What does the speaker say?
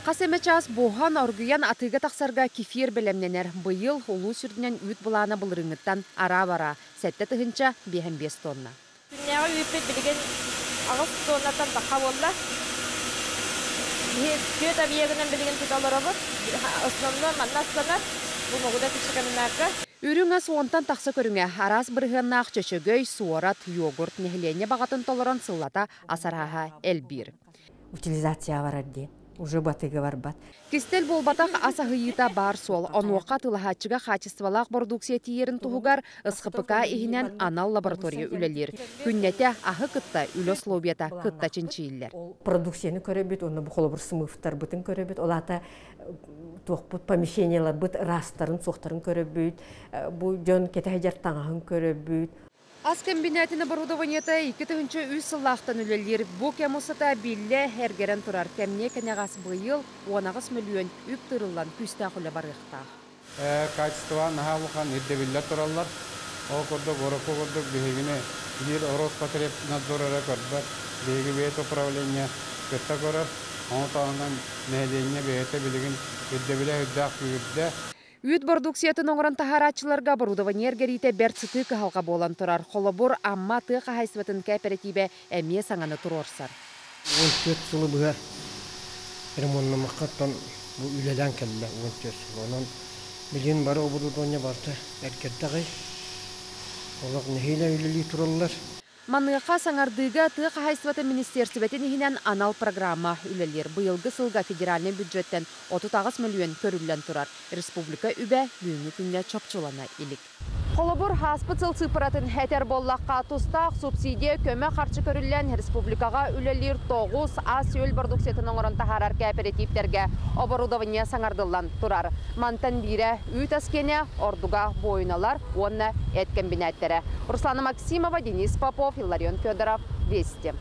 Хас эмэ чаас буһан, оргуйан атыыга тахсарга кефир бэлэмнэнэр. Быйыл улуус үрдүнэн үүт былаана былырыыҥҥыттан араа-бараа, 7 тыһыынча 55 тонна. Күннээҕи үүппүт билигин 8 тоннаттан тахха буолла. Биһи түөрт объегынан билигин тута олоробут. Основной манна астанар. Бу Мугудай пищекомбинакка. Үрүҥ ас 10-тан тахса көрүҥэ, араас бырыһыаннаах чөчөгөй, суорат, йогурт нэһилиэнньэ баҕатын толорон сыллата ас арааһа элбиир. Утилизация барар диэн. Уже батыга барбат. Кистэл буолбатах, ас аһыйыыта баар суол. Онуоха атыылаһааччыга хаачыстыбалаах бородууксуйа тиийэрин туһугар СХПК иһинэн анал лаборатория үлэлиир. Күннэтэ аһы кытта үлэ условията кытта чинчийиллэр. Продукцияны көрөбүт, онно бу холобур смывтарбытын көрөбүт, ол аата туохпут помещенияларбыт ыраастарын, суохтарын көрөбүт, бу дьон кэтэ сылдьар таҥаһын көрөбүт. Ас комбинатын оборудованиета 2003 сыллаахтан үлэлиир. Бу кэм устата биллэ эргэрэн турар. Кэмниэ кэнэҕэс быйыл 18 мөлүйүөн үп тыырыллан күүстээх үлэ барыахтаах. Качество наһаа улахан ирдэбиллэр тураллар. Ол курдук, урукку курдук биһигини биир Роспотребнадзор эрэ көрбөт. Биһиги бэйэбит управление кытта көрөр. Ону таһынан нэһилиэнньэ бэйэтэ билигин ирдэбилэ сүрдээх күүһүрдэ. Үүт продукциятын оҥорон таһаарааччыларга оборудование эргэриитэ бэрт сытыы кыһалҕа буолан турар. Холобур, Амма тыа хаһаайыстыбатын кооперативэ эмиэ саҥаны туруорсар. 14 сылы быһа ремоннаммакка бу үлэлээн кэллэ 14 сыл. Онон билигин бары оборудование барыта эргэрдэ аҕай. Олох нэһиилэ үлэлии тураллар. Маныаха саҥардыыга тыа хаһаайыстыбатын министиэристибэтин иһинэн анал программа үлэлиир. Быйылгы сылга федеральнай бюджеттэн 38 мөлүйүөн көрүллэн турар. Республика үбэ бүгүҥҥү күҥҥэ чопчулана илик. Холобур, ааспыт сыл сыыппаратын этэр буоллахха, тустаах субсидия көмө харчы көрүллэн республикаҕа үлэлиир 9 ас-үөл продукциятын оҥорон таһаарар кооперативтэргэ оборудование саҥардыллан турар. Мантан биирэ үүт ас киэнэ, ордуга буойуналар уонна эт комбинаттара. Руслана Максимова, Денис Попов, Илларион Федоров, Вести.